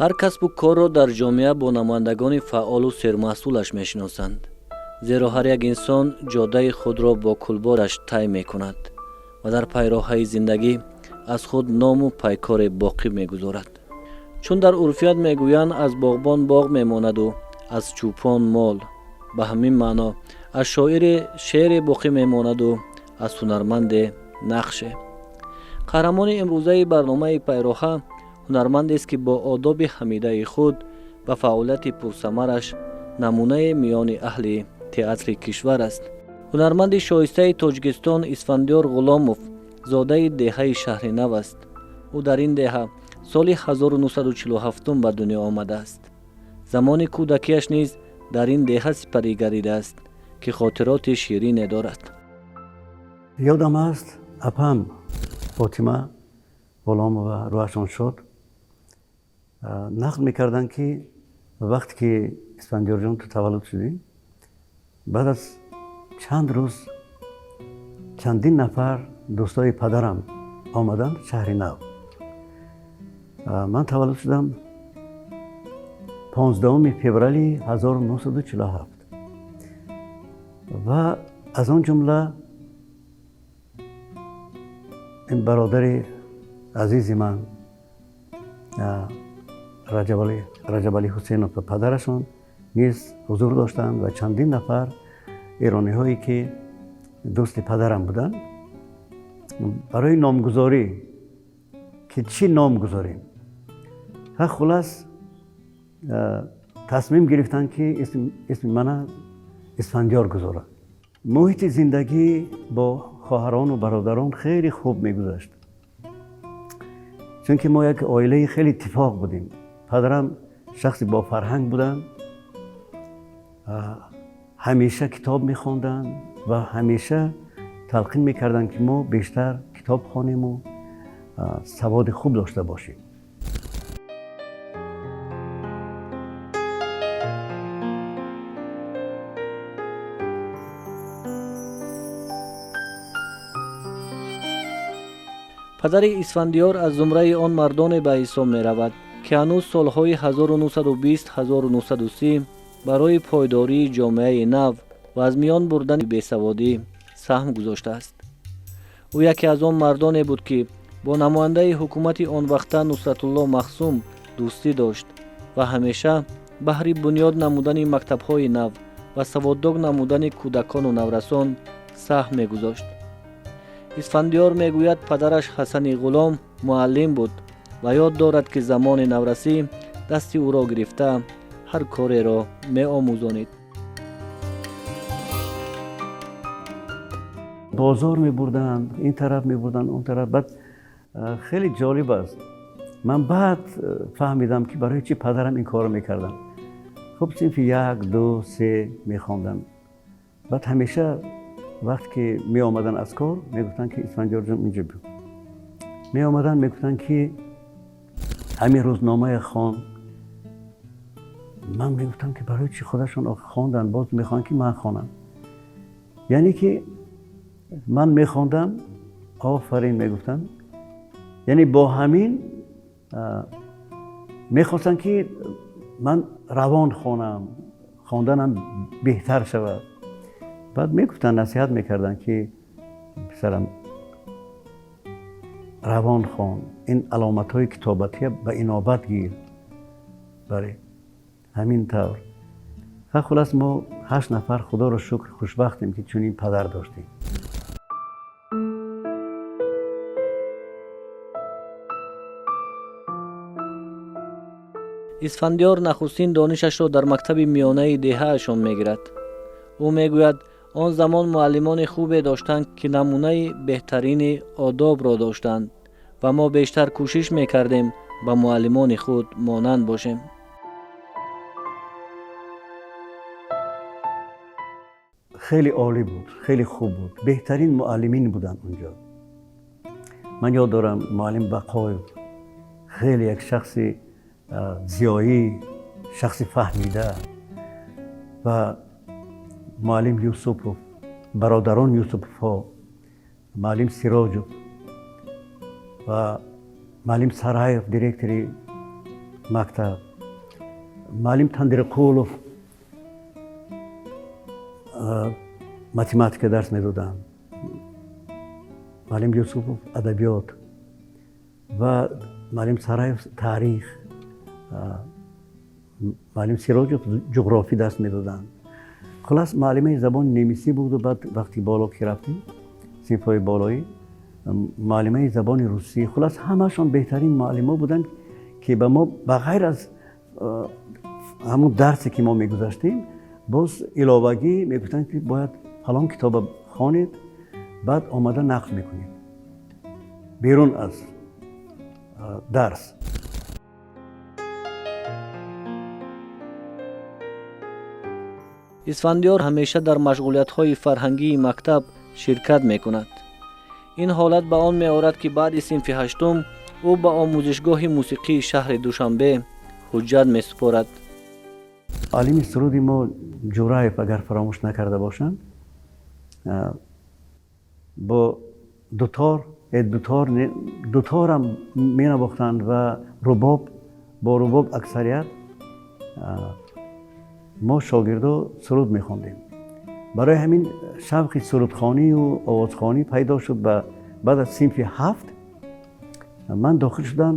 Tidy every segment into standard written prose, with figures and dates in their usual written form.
Ҳар касбу корро дар ҷомеа бо намояндагони фаъолу сермаҳсулаш мешиносанд, зеро ҳар як инсон ҷодаи худро бо кулбораш тай мекунад ва дар пайроҳаи зиндагӣ аз худ ному пайкоре боқӣ мегузорад. Чун дар урфият мегӯянд, аз боғбон боғ мемонаду аз чӯпон мол, ба ҳамин маъно аз шоире шеъре боқӣ мемонаду аз ҳунарманде нақше. Қаҳрамони имрӯзаи барномаи «Пайроҳа» ҳунармандест, ки бо одоби ҳамидаи худ ва фаъолияти пурсамараш намунаи миёни аҳли театри кишвар аст. Ҳунарманди шоистаи Тоҷикистон Исфандиёр Ғуломов зодаи деҳаи Шаҳри Нав аст. Ӯ дар ин деҳа соли 1947 ба дунё омадааст. Замони кӯдакиаш низ дар ин деҳа сипарӣ гардидааст, ки хотироти ширине дорад. Ёдам аст, апам Фотима Ғуломова, рӯҳашон шод, нақл мекарданд, ки вақте ки, Исфандиёрҷон, ту таваллуд шудӣ, баъд аз чанд рӯз чандин нафар дӯстои падарам омаданд Шаҳри Нав. Ман таваллуд шудам 15 феврали 1947 ва аз он ҷумла ин бародари азизи ман Раҷабалӣ Ҳусейнов ва падарашон низ ҳузур доштанд ва чандин нафар эрониҳое, ки дӯсти падарам буданд, барои номгузорӣ, ки чӣ ном гузорем. Ха, хулас, тасмим гирифтанд, ки исми мана Исфандиёр гузоранд. Муҳити зиндагӣ бо хоҳарону бародарон хеле хуб мегузашт, чунки мо як оилаи хеле иттифоқ будем. Падарам шахси бофарҳанг буданд, ҳамеша китоб мехонданд ва ҳамеша талқин мекарданд, ки мо бештар китоб хонему саводи хуб дошта бошем. Падари Исфандиёр аз зумраи он мардоне ба ҳисоб меравад, ки ҳанӯз солҳои 1920-1930 барои пойдории ҷомеаи нав ва аз миён бурдани бесаводӣ саҳм гузоштааст. Ӯ яке аз он мардоне буд, ки бо намояндаи ҳукумати он вақта Нусратулло Маҳсум дӯстӣ дошт ва ҳамеша баҳри бунёд намудани мактабҳои нав ва саводдок намудани кӯдакону наврасон саҳм мегузошт. Исфандиёр мегӯяд, падараш Ҳасани Ғулом муаллим буд ва ёд дорад, ки замони наврасӣ дасти ӯро гирифта ҳар кореро меомӯзонид. Бозор мебурданд, ин тараф мебурданд, он тараф. Баъд хеле ҷолиб аст, ман баъд фаҳмидам, ки барои чӣ падарам ин корро мекарданд. Хуб, синфи як, ду, се мехондам. Баъд ҳамеша вақте ки меомаданд аз кор, мегуфтанд, ки Исфандиёрҷон, инҷо биё. Меомаданд, мегуфтанд, ки ҳамин рӯзномае хон. Ман мегуфтам, ки барои чӣ худашон хонданд, боз мехоҳанд, ки ман хонам? Яъне ки ман мехондам, офарин мегуфтанд. Яъне бо ҳамин мехостанд, ки ман равон хонам, хонданам беҳтар шавад. Баъд мегуфтанд, насиҳат мекарданд, ки писарам, равон хон, ин аломатҳои китобатия ба инобат гир. Бале, ҳамин тавр. Ха, хулас, мо ҳашт нафар, худоро шукр, хушбахтем, ки чунин падар доштем. Исфандиёр нахустин донишашро дар мактаби миёнаи деҳаашон мегирад. Ӯ мегӯяд, он замон муаллимони хубе доштанд, ки намунаи беҳтарини одобро доштанд ва мо бештар кӯшиш мекардем, ба муаллимони худ монанд бошем. Хеле олӣ буд, хеле хуб буд, беҳтарин муаллимин буданд унҷо. Ман ёд дорам, муаллим Бақоев хеле як шахси зиёӣ, шахси фаҳмида ва муаллим Юсупов, бародарон Юсуповҳо, муаллим Сироҷов ва муаллим Сараев, директори Мактаб муаллим Тандирқулов математика дарс медоданд, муаллим Юсупов адабиёт ва муаллим Сараев таърих, муаллим Сироҷов ҷуғрофӣ дарс медоданд. Хулас, муаллимаи забони немисӣ буду, баъд вақти боло ки рафтем, синфҳои болоӣ, муаллимаи забони русӣ. Хулас, ҳамашон беҳтарин муаллимо буданд, ки ба мо ба ғайр аз ҳамун дарсе, ки мо мегузаштем, боз иловагӣ мегуфтанд, ки бояд фалон китоба хонед, баъд омада нақл мекунед берун аз дарс. Исфандиёр ҳамеша дар машғулиятҳои фарҳангии мактаб ширкат мекунад. Ин ҳолат ба он меорад, ки баъди синфи ҳаштум ӯ ба омӯзишгоҳи мусиқии шаҳри Душанбе ҳуҷҷат месупорад. Алими суруди мо Ҷураев, агар фаромӯш накарда бошам, бо дутор, дутор, дуторам менавохтанд ва рубоб, бо рубоб аксарият мо шогирдо суруд мехондем. Барои ҳамин шавқи сурудхонию овозхонӣ пайдо шуд. Ба баъд аз синфи ҳафт ман дохил шудам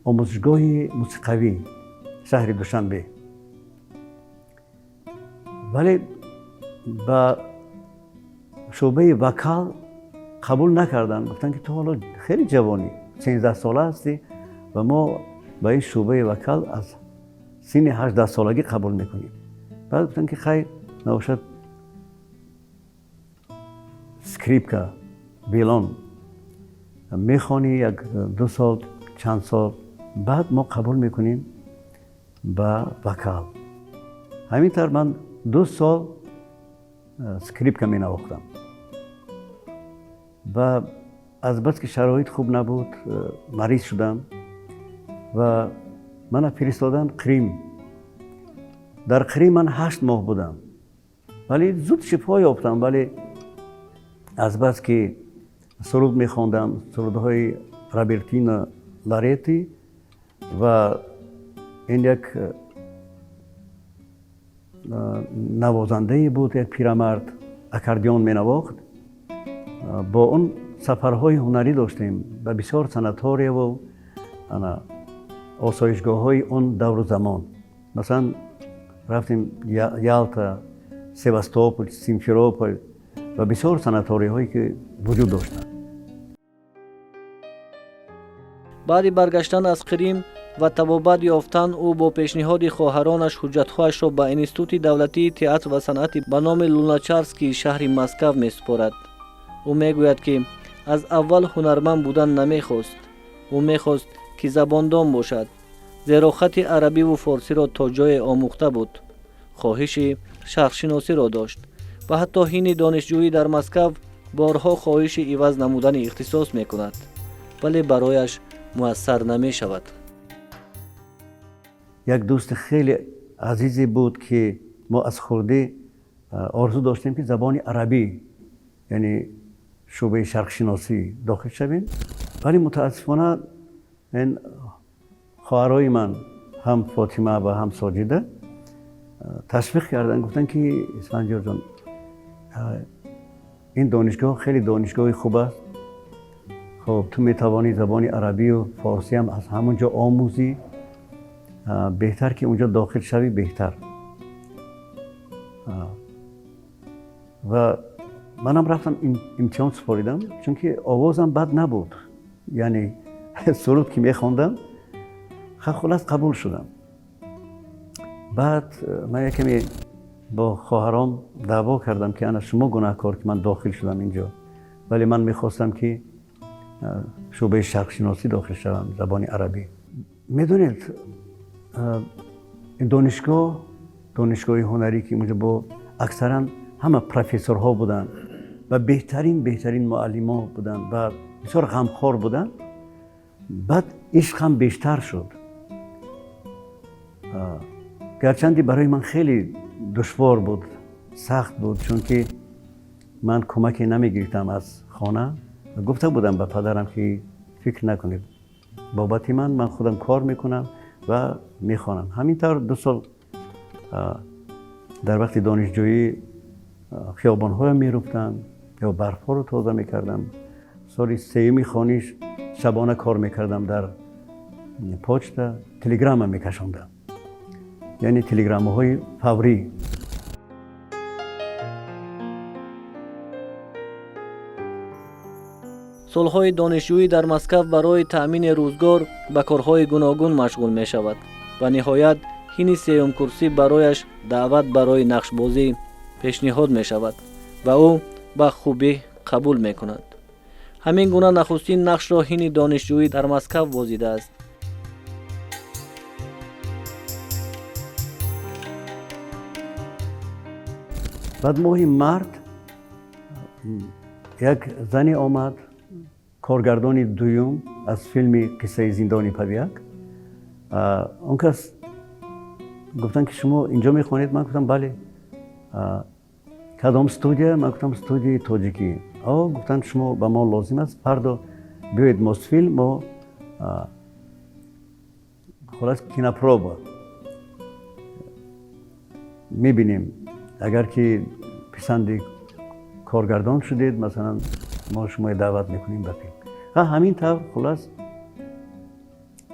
омӯзишгоҳи мусиқавӣ шаҳри Душанбе, вале ба шӯъбаи вокал қабул накарданд. Гуфтанд, ки ту ҳоло хеле ҷавонӣ, 13 сола ҳастӣ ва мо ба ин шӯъбаи вокал аз синни 18 солагӣ қабул мекунем. Баъд гуфтанд, ки хайр, набошад, скрипка, виолон мехонӣ як ду сол, чанд сол, баъд мо қабул мекунем ба вокал. Ҳамин тавр ман 2 сол скрипка менавохтам ва азбаски шароит хуб набуд, мариз шудам ва мана фиристоданд Қрим. Дар Қрим ман 8 моҳ будам, вале зуд шифо ёфтам. Вале азбаски суруд мехондам, сурудҳои Робертино Лоретти, ва ин як навозандае буд, як пирамард, аккордеон менавохт, бо он сафарҳои ҳунарӣ доштем ба бисёр санаторияву осоишгоҳҳои он давру замон. Масалан, рафтем Ялта, Севастополь, Симферополь ва бисёр санаториҳое, ки вуҷуд доштанд. Баъди баргаштан аз Қирим ва табобат ёфтан, ӯ бо пешниҳоди хоҳаронаш ҳуҷҷатҳояшро ба Институти давлатии театр ва санъати ба номи Луначарский шаҳри Москав месупорад. Ӯ мегӯяд, ки аз аввал ҳунарманд будан намехост. Ӯ мехост, ки забондон бошад, зеро хати арабиву форсиро то ҷое омӯхта буд, хоҳиши шарқшиносиро дошт ва ҳатто ҳини донишҷӯӣ дар Москав борҳо хоҳиши иваз намудани ихтисос мекунад, вале барояш муассар намешавад. Як дӯсти хеле азизе буд, ки мо аз хурдӣ орзу доштем, ки забони арабӣ, яъне шӯъбаи шарқшиносӣ дохил шавем, вале мутаассифона ин хоҳарои ман, ҳам Фотима ва ҳам Соҷида, ташвиқ карданд, гуфтанд, ки Исфандиёрҷон, ин донишгоҳ хеле донишгоҳи хуб аст, хоб, ту метавонӣ забони арабию форсиам аз ҳамон ҷо омӯзӣ, беҳтар ки унҷо дохил шавӣ беҳтар. Ва манам рафтам, имтиҳон супоридам, чунки овозам бад набуд, яъне суруд ки мехондам. Хулас, қабул шудам. Баъд ман якаме бо хоҳаром даъво кардам, ки ана шумо гунаҳкор, ки ман дохил шудам инҷо, вале ман мехостам, ки шӯъбаи шарқшиносӣ дохил шавам, забони арабӣ. Медонед, ин донишгоҳ, донишгоҳи ҳунарӣ, ки унҷо бо аксаран ҳама профессорҳо буданд ва беҳтарин муаллимо буданд ва бисёр ғамхор буданд, баъд ишқам бештар шуд. Гарчанде барои ман хеле душвор буд, сахт буд, чунки ман кӯмаке намегирифтам аз хона. Гуфта будам ба падарам, ки фикр накунед бобати ман, ман худам кор мекунам. ва мехонам. Ҳамин тавр 2 сол дар вақти донишҷӯӣ хиёбонҳоям меруфтам ё барфҳоро тоза мекардам. Соли сеюми хониш шабона кор мекардам, дар почта телеграмма мекашондам, яъне телеграммаҳои фаврӣ. Солҳои донишҷӯӣ дар Москав барои таъмини рӯзгор ба корҳои гуногун машғул мешавад ва ниҳоят ҳини сеюмкурсӣ барояш даъват барои нақшбозӣ пешниҳод мешавад ва ӯ ба хубӣ қабул мекунад. Ҳамин гуна нахустин нақшро ҳини донишҷӯӣ дар Москав бозидааст. Баъд моҳи март як зане омад, коргардони дуюм аз филми «Қиссаи зиндони Павияк». Он кас гуфтанд, ки шумо инҷо мехонед? Ман гуфтам, бале. Кадом студия? Ман гуфтам, студияи тоҷикӣ. Гуфтанд, шумо ба мо лозим аст, фардо биёед Мосфилм, мо хулас кинопроба мебинем, агар ки писанди коргардон шудед, масалан, мо шуморо даъват мекунем ба филм. Ҳамин тавр хулас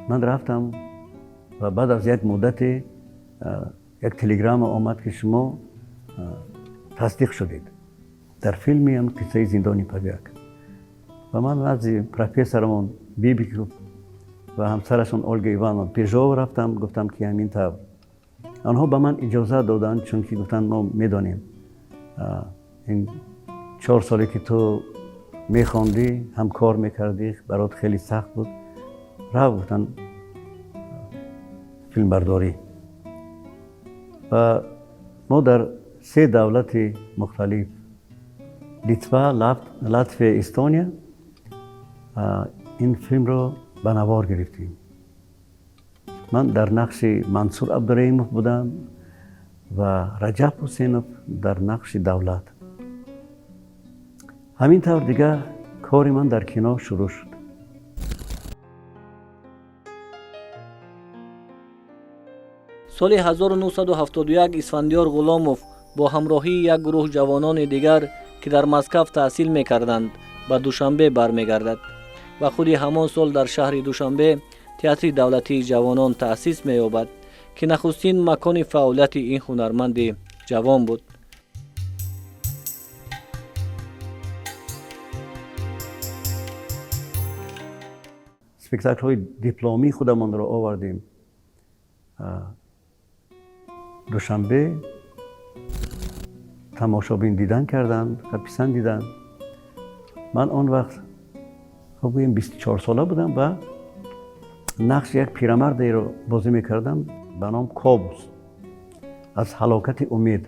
ман рафтам ва баъд аз як муддате як телеграмма омад, ки шумо тасдиқ шудед дар филми «Қиссаи зиндони Павияк». Ва ман назди профессорамон Бибиков ва ҳамсарашон Ольга Ивановна Пежова рафтам, гуфтам, ки ҳамин тавр. Онҳо ба ман иҷозат доданд, чунки гуфтанд, мо медонем, ин 4 соле ки ту мехондӣ, ҳам кор мекардӣ, барот хеле сахт буд, рав, гуфтанд, филмбардорӣ. Ва мо дар 3 давлати мухталиф, Литва, Латвия, Эстония, ин филмро ба навор гирифтем. Ман дар нақши Мансур Абдураимов будам ва Раҷаб Ҳусейнов дар нақши Давлат. Ҳамин тавр дигар кори ман дар кино шурӯъ шуд. Соли 1971 Исфандиёр Ғуломов бо ҳамроҳии як гурӯҳ ҷавонони дигар, ки дар Москав таҳсил мекарданд, ба Душанбе бармегардад ва худи ҳамон сол дар шаҳри Душанбе театри давлатии ҷавонон таъсис меёбад, ки нахустин макони фаъолияти ин ҳунарманди ҷавон буд. Спектаклҳои дипломии худамонро овардем Душанбе, тамошобин дидан карданд ва писандиданд. Ман он вақт, хуб гӯем, 24 сола будам ва нақши як пирамардеро бозӣ мекардам ба ном Кобус аз «Ҳалокати умед»,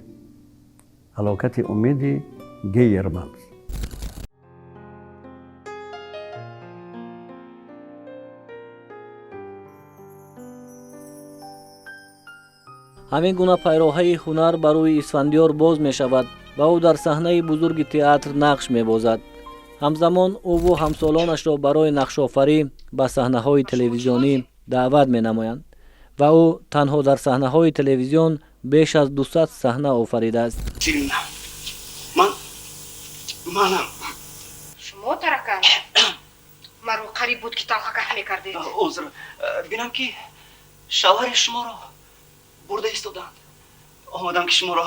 «Ҳалокати умеди» Гейерманс. Ҳамин гуна пайроҳаи ҳунар ба рӯи Исфандиёр боз мешавад ва ӯ дар саҳнаи бузурги театр нақш мебозад. Ҳамзамон ӯву ҳамсолонашро барои нақшофарӣ ба саҳнаҳои телевизионӣ даъват менамоянд ва ӯ танҳо дар саҳнаҳои телевизион беш аз 200 саҳна офаридааст. Манам. Шумо таракан маро қариб буд, ки талхаках мекардед. Узр, бинам, ки шавҳари шуморо бурда истоданд, омадам, ки шуморо,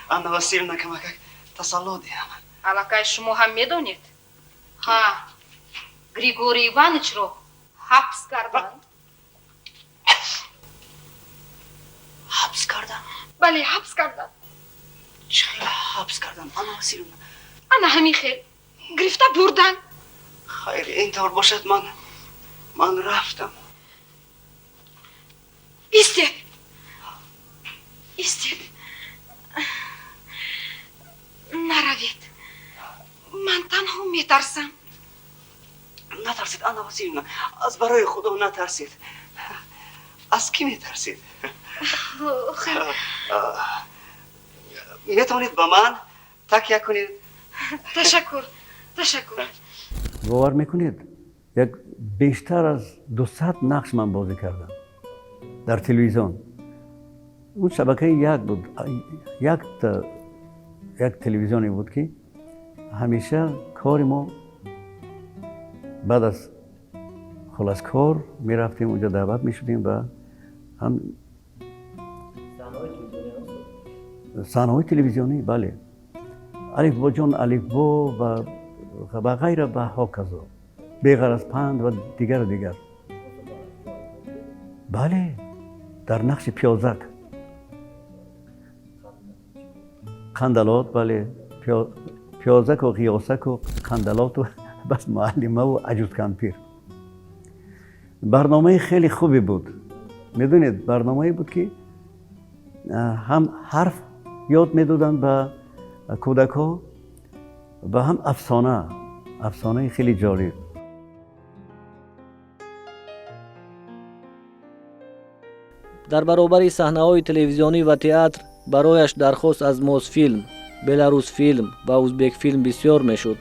Анна Васильевна, камакак тасалло диҳам. Аллакай шумо ҳам медонед, ҳа, Григорий Иванычро ҳабс карданд. Ҳабс карданд? Бале, ҳабс карданд. Чӣ хел ҳабс карданд, Анна Васильевна? Ана ҳамин хел гирифта бурданд. Хайр, ин тавр бошад, ман рафтам. Истед, истед, наравед, ман танҳо метарсам. Натарсед, Анна Васильевна, аз барои Худо натарсед. Аз кӣ метарсед? Метавонед ба ман такя кунед. Ташаккур, ташаккур. Бовар мекунед, як Бештар аз 200 нақш ман бозӣ кардам дар телевизион. Он шабакаи як буд, як телевизионе буд, ки ҳамеша кори мо баъд аз хулас кор мерафтем, онҷо даъват мешудем ва ҳам саҳнаҳои телевизионӣ, бале, Алифбоҷон, Алифбо ва ғайра ва ҳоказо, беғараз панд ва дигару дигар. Бале, дар нақши пиёзак, қандалот, бале, пиёзаку ғиёсаку қандалоту бас муаллимаву аҷузкампир. Барномаи хеле хубе буд, медонед, барномае буд, ки ҳам ҳарф ёд медоданд ба кӯдакҳо ва ҳам афсона, афсонаи хеле ҷолиб. Дар баробари саҳнаҳои телевизионӣ ва театр барояш дархост аз Мосфилм, Беларусфилм ва Узбекфилм бисёр мешуд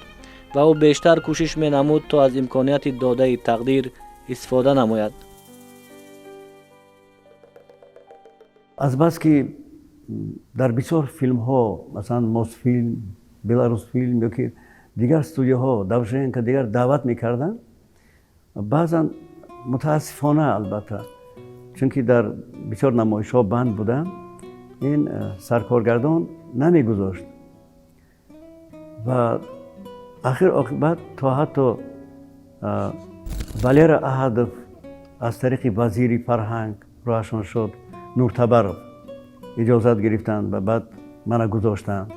ва ӯ бештар кӯшиш менамуд, то аз имконияти додаи тақдир истифода намояд. Азбаски дар бисёр филмҳо, масалан Мосфилм, Беларусфилм ё ки дигар студияҳо, Давженко, дигар даъват мекарданд, баъзан, мутаассифона, албатта, чунки дар бисёр намоишҳо банд будам, ин саркоргардон намегузошт ва ахир оқибат то ҳатто Валера Аҳадов аз тариқи вазири фарҳанг роҳашон шуд, Нуртабаров, иҷозат гирифтанд ва баъд мана гузоштанд.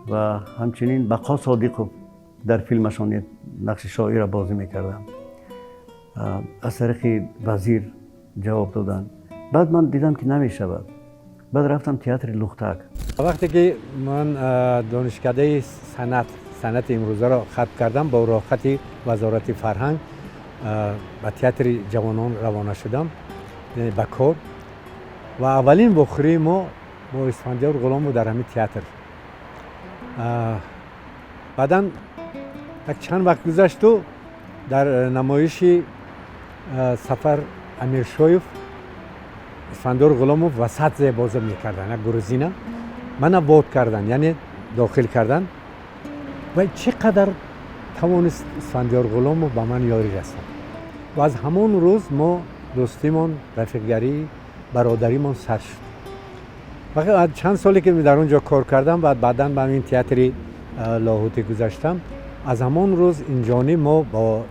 Ва ҳамчунин Бақо Содиқов, дар филмашон нақши шоира бозӣ мекардам, аз тариқи вазир ҷавоб доданд. Баъд ман дидам, ки намешавад, баъд рафтам театри Лухтак. Вақте ки ман донишкадаи санъати имрӯзаро хатм кардам, бо роҳхати Вазорати фарҳанг ба театри ҷавонон равона шудам, яъне ба кор. Ва аввалин вохӯрии мо бо Исфандиёр Ғуломов дар ҳамин театр. Баъдан як чанд вақт гузашту дар намоиши Сафар Амиршоев Исфандиёр Ғуломов васат бозӣ мекарданд, як грузина. Мана вод кардан, яъне дохил кардан. Ва чӣ қадар тавонист Исфандиёр Ғуломов ба ман ёрӣ расад. Ва аз ҳамон рӯз мо дӯстимон, рафиқгарӣ, бародаримон сар шуд. Чанд соле ки дар он ҷо кор кардам ва баъдан ба ин театри Лоҳутӣ гузаштам, аз ҳамон рӯз инҷониб мо бо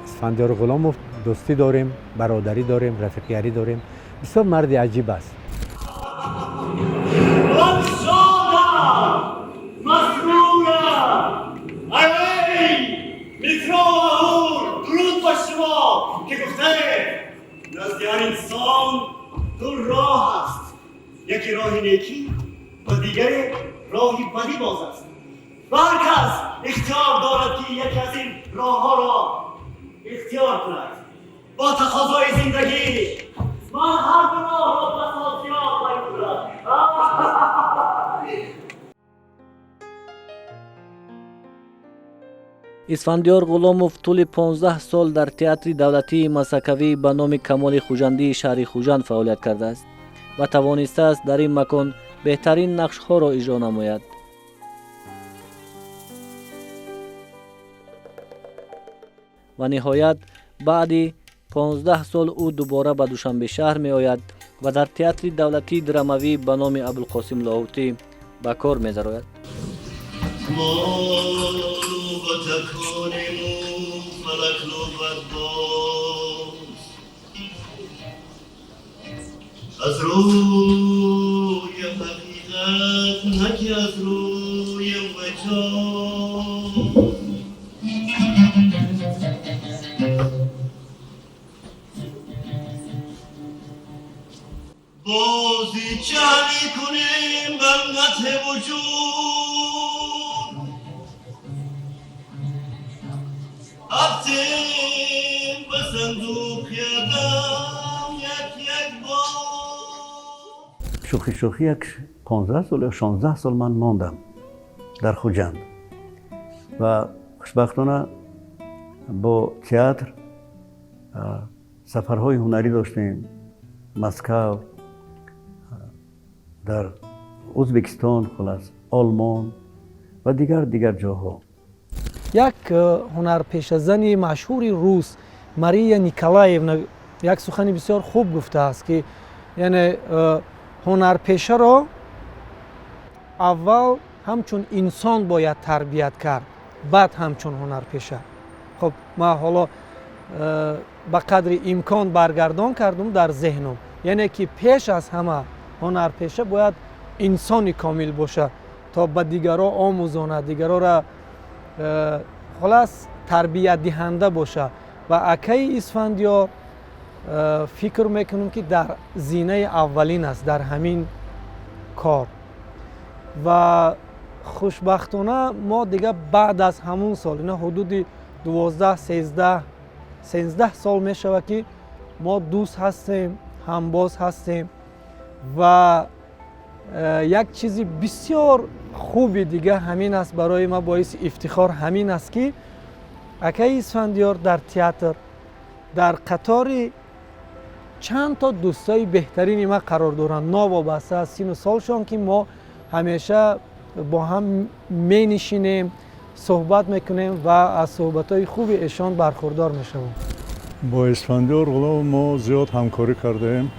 Исфандиёр Ғуломов дӯстӣ дорем, бародарӣ дорем, рафиқгарӣ дорем. Бисёр марди аҷиб аст. Ман шодам, масрурам. Эй Митро Аҳур, дуруд ба шумо, ки гуфтаед назди ҳар инсон ду роҳ аст: яке роҳи некӣ ва дигаре роҳи бадӣ боз аст ва ҳар кас ихтиёр дорад, ки яке аз ин роҳҳоро ихтиёр кунад. Бо тақозои зиндагӣ ман ҳар ду роҳро басо зиёд паймудам. Исфандиёр Ғуломов тӯли 15 сол дар театри давлатии масакавӣ ба номи Камоли Хуҷандии шаҳри Хуҷанд фаъолият кардааст ва тавонистааст дар ин макон беҳтарин нақшҳоро иҷро намояд. Ва ниҳоят баъди 15 сол ӯ дубора ба Душанбе шаҳр меояд ва дар театри давлатии драмавӣ ба номи Абулқосим Лоҳутӣ ба кор медарояд. Мо лӯбатаконему фалак лӯбат боз, аз рӯи ҳақиқат, на ки аз рӯи маҷоз. Бозича мекунем бар нате вуҷуд, афтем ба сандуқи адам як як бор. Шӯхӣ шӯхӣ, як 15 сол ё 16 сол ман мондам дар Хуҷанд ва хушбахтона бо театр Сафарҳои ҳунарӣ доштем, Москав, дар Ӯзбекистон, хулас, Олмон ва дигар дигар ҷоҳо. Як ҳунарпешазани машҳури рус Мария Николаевна як сухани бисёр хуб гуфтааст, ки яъне ҳунарпешаро аввал ҳамчун инсон бояд тарбият кард, баъд ҳамчун ҳунарпеша. Хуб, ман ҳоло ба қадри имкон баргардон кардум дар зеҳнум, яъне ки пеш аз ҳама ҳунарпеша бояд инсони комил бошад, то ба дигаро омӯзонад, дигарора хулас тарбиятдиҳанда бошад. Ва акаи Исфандиёр фикр мекунем, ки дар зинаи аввалин аст дар ҳамин кор. Ва хушбахтона мо дига баъд аз ҳамун сол, ина ҳудуди 12, 13, 13 сол мешавад, ки мо дӯст ҳастем, ҳамбоз ҳастем. Ва як чизи бисёр хуби дига ҳамин аст, барои ман боиси ифтихор ҳамин аст, ки акаи Исфандиёр дар театр дар қатори чанд то дӯстои беҳтарини ман қарор доранд, новобаста аз сину солшон, ки мо ҳамеша бо ҳам менишинем, суҳбат мекунем ва аз суҳбатҳои хуби эшон бархурдор мешавем. Бо Исфандиёр Ғуломов мо зиёд ҳамкорӣ кардаем.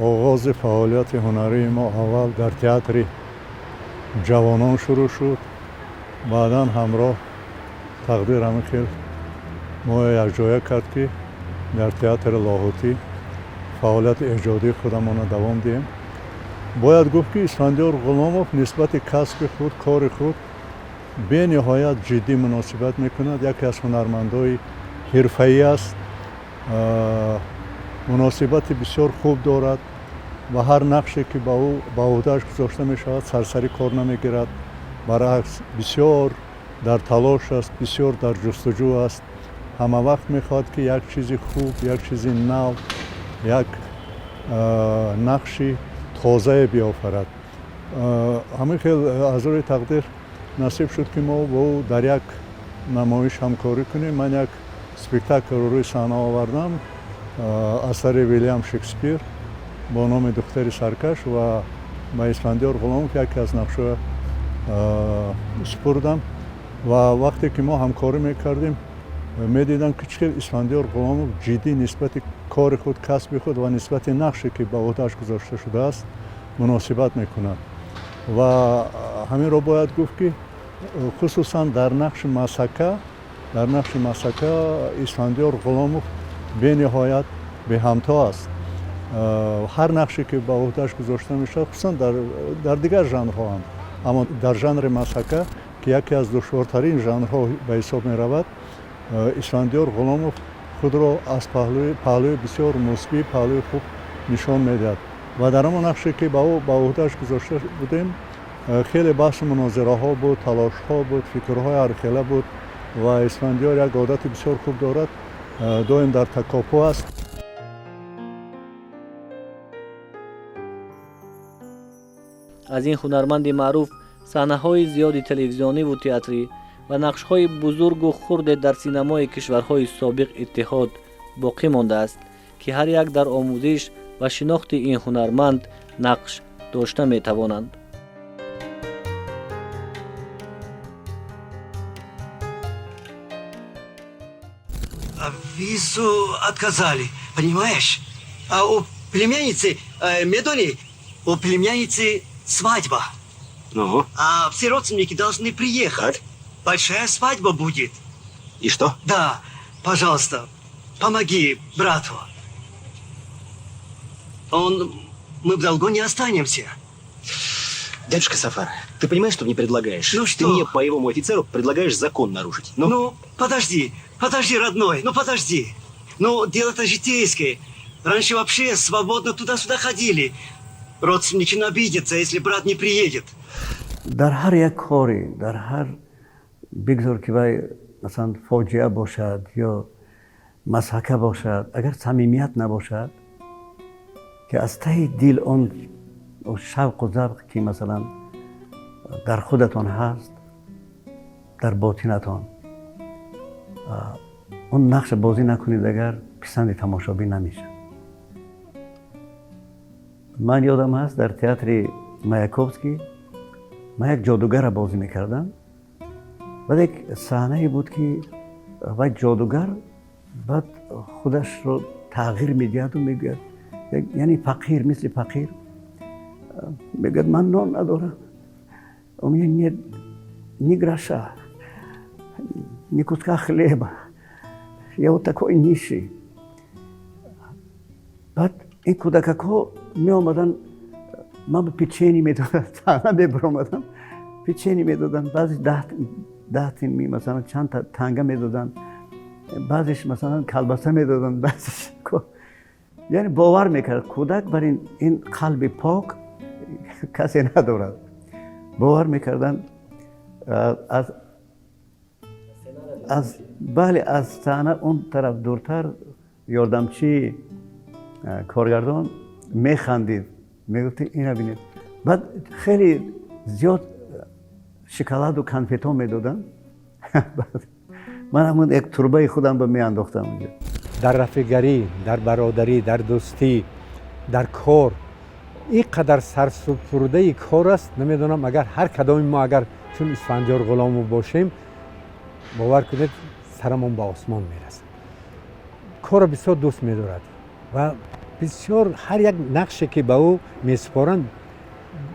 Оғози фаъолияти ҳунарии мо аввал дар театри ҷавонон шурӯъ шуд, баъдан ҳамроҳ тақдир ҳамин хел мо якҷоя кард, ки дар театри Лоҳутӣ фаъолияти эҷодии худамонро давом диҳем. Бояд гуфт, ки Исфандиёр Ғуломов нисбати касби худ, кори худ бениҳоят ҷиддӣ муносибат мекунад. Яке аз ҳунармандои ҳирфаӣ аст, муносибати бисёр хуб дорад ва ҳар нақше, ки ба ӯ ба ӯҳдааш гузошта мешавад, сарсарӣ кор намегирад, баръакс, бисёр дар талош аст, бисёр дар ҷустуҷӯ аст. Ҳама вақт мехоҳад, ки як чизи хуб, як чизи нав, як нақши тозае биёфарад. Ҳамин хел аз рӯи тақдир насиб шуд, ки мо бо ӯ дар як намоиш ҳамкорӣ кунем. Ман як спектаклро рӯи саҳна овардам, асари Вилям Шекспир бо номи «Духтари саркаш», ва ба Исфандиёр Ғуломов яке аз нақшҳоя супурдам. Ва вақте ки мо ҳамкорӣ мекардем, медидам, ки чӣ хел Исфандиёр Ғуломов ҷиддӣ нисбати кори худ, касби худ ва нисбати нақше, ки ба ӯҳдааш гузошта шудааст, муносибат мекунад. Ва ҳаминро бояд гуфт, ки хусусан дар нақши мазҳака, дар нақши мазҳака Исфандиёр Ғуломов бениҳоят беҳамто аст. Ҳар нақше, ки ба ӯҳдааш гузошта мешавад, хусусан дар дигар жанрҳо ҳам, аммо дар жанри мазҳака, ки яке аз душвортарин жанрҳо ба ҳисоб меравад, Исфандиёр Ғуломов худро аз паҳлӯи бисёр мусбӣ, паҳлӯи хуб нишон медиҳад. Ва дар ҳамон нақше, ки ба ӯ ба ӯҳдааш гузошта будем, хеле баҳсу мунозираҳо буд, талошҳо буд, фикрҳои ҳархела буд. Ва Исфандиёр як одати бисёр хуб дорад, доим дар такопӯ аст. Аз ин ҳунарманди маъруф саҳнаҳои зиёди телевизиониву театрӣ ва нақшҳои бузургу хурде дар синамои кишварҳои собиқ иттиҳод боқӣ мондааст, ки ҳар як дар омӯзиш ва шинохти ин ҳунарманд нақш дошта метавонанд. Визу отказали, понимаешь? А у племянницы, медони, у племянницы свадьба. Ну? А все родственники должны приехать. Так. Большая свадьба будет. И что? Да, пожалуйста, помоги брату. Мы в долгу не останемся. Дядюшка Сафар, ты понимаешь, что мне предлагаешь? Ну Ты что? мне, боевому офицеру, предлагаешь закон нарушить. Ну, Ну, подожди, подожди, родной, ну подожди. Ну, дело-то житейское. Раньше вообще свободно туда-сюда ходили. Родственники обидятся, если брат не приедет. Дар ҳар як коре, дар ҳар, бигзор ки вай масалан фоҷиа бошад ё мазҳака бошад, агар самимият набошад, ки аз таҳи дил он шавқу завқ, ки масалан дар худатон ҳаст, дар ботинатон. Он нақша бозӣ накунед, агар писанди тамошобин намешавад. Ман ёдам ҳаст, дар театри Маяковский ман як ҷодугарра бозӣ мекардам. Баъд як саҳнае буд, ки вай ҷодугар баъд худашро тағйир медиҳаду мегӯяд, яъне фақир, мисли фақир мегӯяд: «Ман нон надорам, у меня нет ни гроша, ни куска хлеба, я вот такой нищий». Баъд ин кӯдакакҳо меомаданд, ман ба печенье медодам, саҳна мебаромадам, печенье медоданд, баъзе 10 тинми, масалан, чанд танга медоданд, баъзеш, масалан, колбаса медоданд, баъзеш, яъне бовар мекард кӯдак бар ин қалби пок касе надорад, бовар мекарданд. Аз бале, аз саҳна он тараф дуртар ёрдамчии коргардон механдид, мегуфт: «Ина бинед». Баъд хеле зиёд шоколаду конфетҳо медоданд, ман ҳамон як турбаи худам ба меандохтам. Дар рафиқгарӣ, дар бародарӣ, дар дӯстӣ, дар кор ин қадар сарсупурдаи кор аст. Намедонам, агар ҳар кадоми мо агар чун Исфандиёр Ғуломов бошем, бовар кунед, сарамон ба осмон мерасад. Корро бисёр дӯст медорад ва бисёр ҳар як нақше ки ба ӯ месупоранд,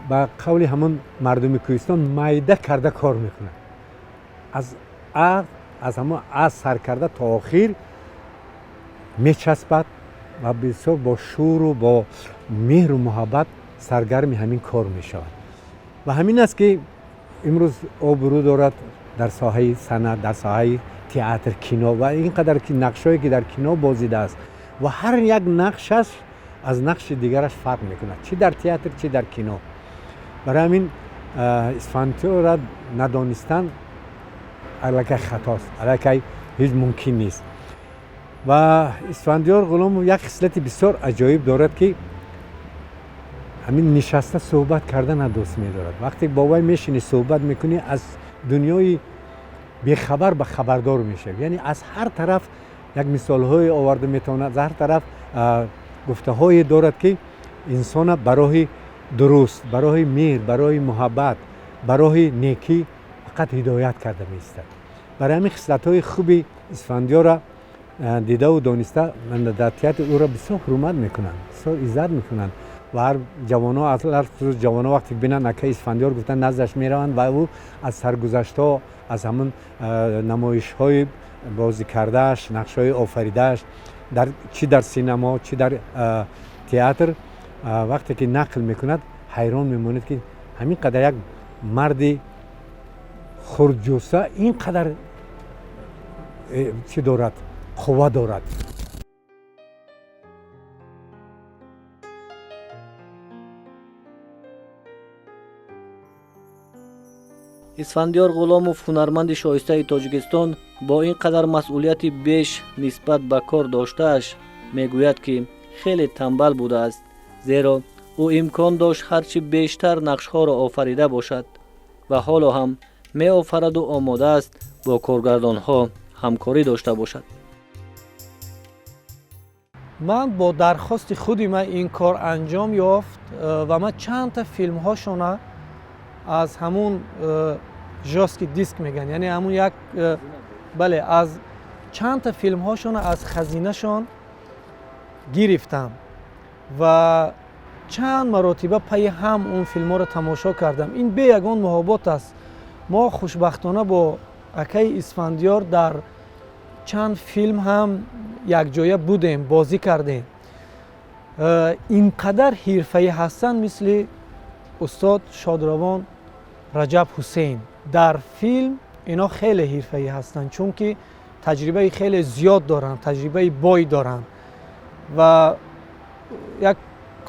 ба қавли ҳамон мардуми кӯҳистон, майда карда кор мекунад, аз ҳамон а сар карда то охир мечаспад ва бисёр бо шӯру бо меҳру муҳаббат саргарми ҳамин кор мешавад. Ва ҳамин аст, ки имрӯз обрӯ дорад дар соҳаи санъат, дар соҳаи театр, кино ва ин қадар ки нақшҳое ки дар кино бозидааст ва ҳар як нақшаш аз нақши дигараш фарқ мекунад, чӣ дар театр, чӣ дар кино. Барои ҳамин Исфандиёрра надонистан аллакай хатост, аллакай ҳеҷ мумкин нест. Ва Исфандиёр Ғуломов як хислати бисёр аҷоиб дорад, ки ҳамин нишаста суҳбат кардана дӯст медорад. Вақте бо вай мешинӣ, суҳбат мекунӣ, аз дунёи бехабар ба хабардор мешавӣ. Яъне аз ҳар тараф як мисолҳое оварда метавонад, аз ҳар тараф гуфтаҳое дорад, ки инсона ба роҳи дуруст, ба роҳи меҳр, ба роҳи муҳаббат, ба роҳи некӣ фақат ҳидоят карда меистад. Барои ҳамин хислатҳои хуби Исфандиёра дидаву дониста дар театр ӯро бисёр ҳурмат мекунанд, бисёр иззат мекунанд. Ва ҳар ҷавонҳо, алалхусус ҷавонҳо, вақте бинанд акаи Исфандиёр гуфтан, наздаш мераванд ва ӯ аз саргузаштҳо, аз ҳамон намоишҳои бозӣ кардааш, нақшҳои офаридааш дар чӣ дар синамо, чӣ дар театр, вақте ки нақл мекунад, ҳайрон мемонед, ки ҳамин қадар як марди хурдҷусса ин қадар чӣ дорад, қувва дорад. Исфандиёр Ғуломов, ҳунарманди шоистаи Тоҷикистон, бо ин қадар масъулияти беш нисбат ба кор доштааш, мегӯяд, ки хеле тамбал будааст, зеро ӯ имкон дошт ҳарчи бештар нақшҳоро офарида бошад ва ҳоло ҳам меофараду омода аст бо коргардонҳо ҳамкорӣ дошта бошад. Ман бо дархости худи ман ин кор анҷом ёфт ва ман чандта филмҳошона аз ҳамун жёсткий диск мегӯянд, яъне ҳамун як бале, аз чандта филмҳошона аз хазинашон гирифтам ва чанд маротиба пайи ҳам он филмҳоро тамошо кардам. Ин бе ягон муҳобот аст. Мо хушбахтона бо акаи Исфандиёр дар чанд филм ҳам якҷоя будем, бозӣ кардем. Ин қадар ҳирфаӣ ҳастанд, мисли устод шодравон Раҷаб Ҳусейн. Дар филм ино хеле ҳирфаӣ ҳастанд, чунки таҷрибаи хеле зиёд доранд, таҷрибаи бой доранд. Ва як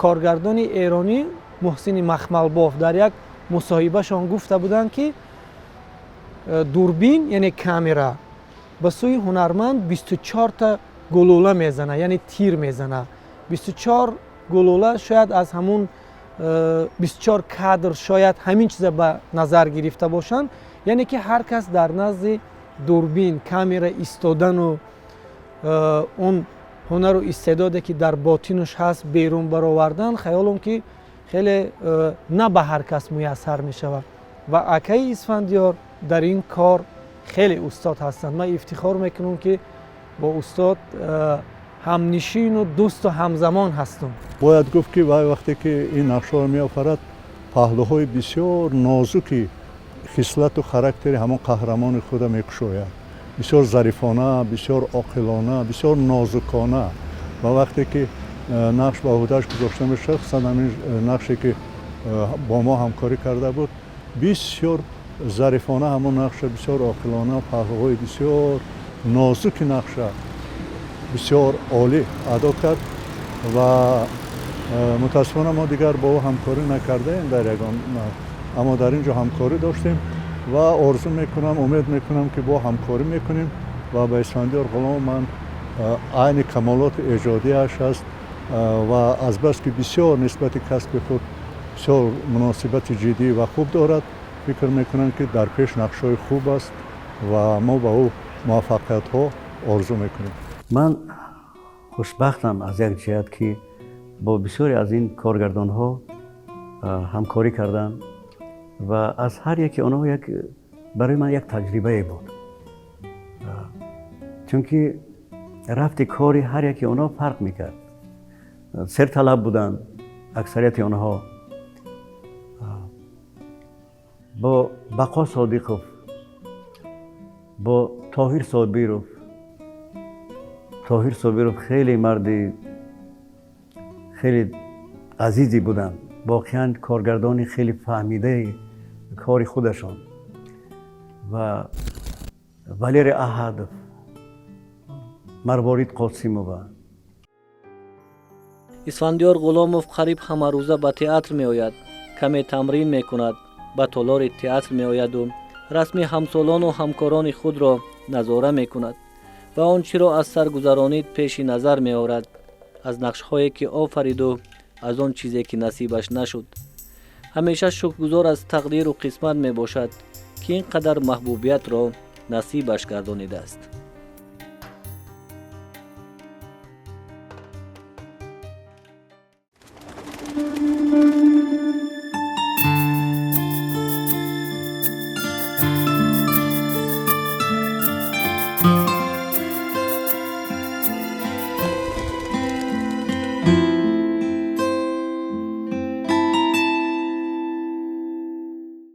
коргардони эронӣ, Муҳсини Махмалбоф, дар як мусоҳибашон гуфта буданд, ки дурбин, яъне камера, ба сӯи ҳунарманд 24-та гулӯла мезана, яъне тир мезана, 24 гулӯла. Шояд аз ҳамун 24 кадр шояд ҳамин чиза ба назар гирифта бошанд, яъне ки ҳар кас дар назди дурбин, камера истодану Он ҳунару истеъдоде, ки дар ботинаш ҳаст, берун баровардан, хаёлам, ки хеле на ба ҳар кас муяссар мешавад. Ва акаи Исфандиёр дар ин кор хеле устод ҳастанд. Ман ифтихор мекунам, ки бо устод ҳамнишину дӯсту ҳамзамон ҳастам. Бояд гуфт, ки вай вақте ки ин нақшҳоро меофарад, паҳлӯҳои бисёр нозуки хислату характери ҳамон қаҳрамони худа мекушояд, бисёр зарифона, бисёр оқилона, бисёр нозукона. Ва вақте ки нақш ба ӯҳдаш гузошта мешавад, хусусан ҳамин нақше, ки бо мо ҳамкорӣ карда буд, бисёр зарифона ҳамон нақша, бисёр оқилона, паҳлӯҳои бисёр нозуки нақша бисёр олӣ адо кард. Ва мутаассифона мо дигар бо ӯ ҳамкорӣ накардаем дар ягон, аммо дар ин ҷо ҳамкорӣ доштем ва орзу мекунам, умед мекунам, ки бо ҳамкорӣ мекунем. Ва ба Исфандиёр Ғуломов ман айни камолоти эҷодиаш аст ва азбаски бисёр нисбати касби худ бисёр муносибати ҷиддӣ ва хуб дорад, фикр мекунам, ки дар пеш нақшҳои хуб аст ва мо ба ӯ муваффақиятҳо орзу мекунем. Ман хушбахтам аз як ҷиҳат, ки бо бисёре аз ин коргардонҳо ҳамкорӣ кардам ва аз ҳар яке онҳо як барои ман як таҷрибае буд, чунки рафти кори ҳар яке онҳо фарқ мекард. Серталаб буданд аксарияти онҳо. Бо Бақо Содиқов, бо Тоҳир Собиров. Тоҳир Собиров хеле марди хеле азизе буданд, воқеан коргардони хеле фаҳмидаи кори худашон, ва Валерий Аҳадов, Марворид Қосимова. Исфандиёр Ғуломов қариб ҳамарӯза ба театр меояд, каме тамрин мекунад, ба толори театр меояду расми ҳамсолону ҳамкорони худро назора мекунад ва он чиро аз сар гузаронид, пеши назар меорад, аз нақшҳое, ки офариду аз он чизе, ки насибаш нашуд. Ҳамеша шукргузор аз тақдиру қисмат мебошад, ки ин қадар маҳбубиятро насибаш гардонидааст.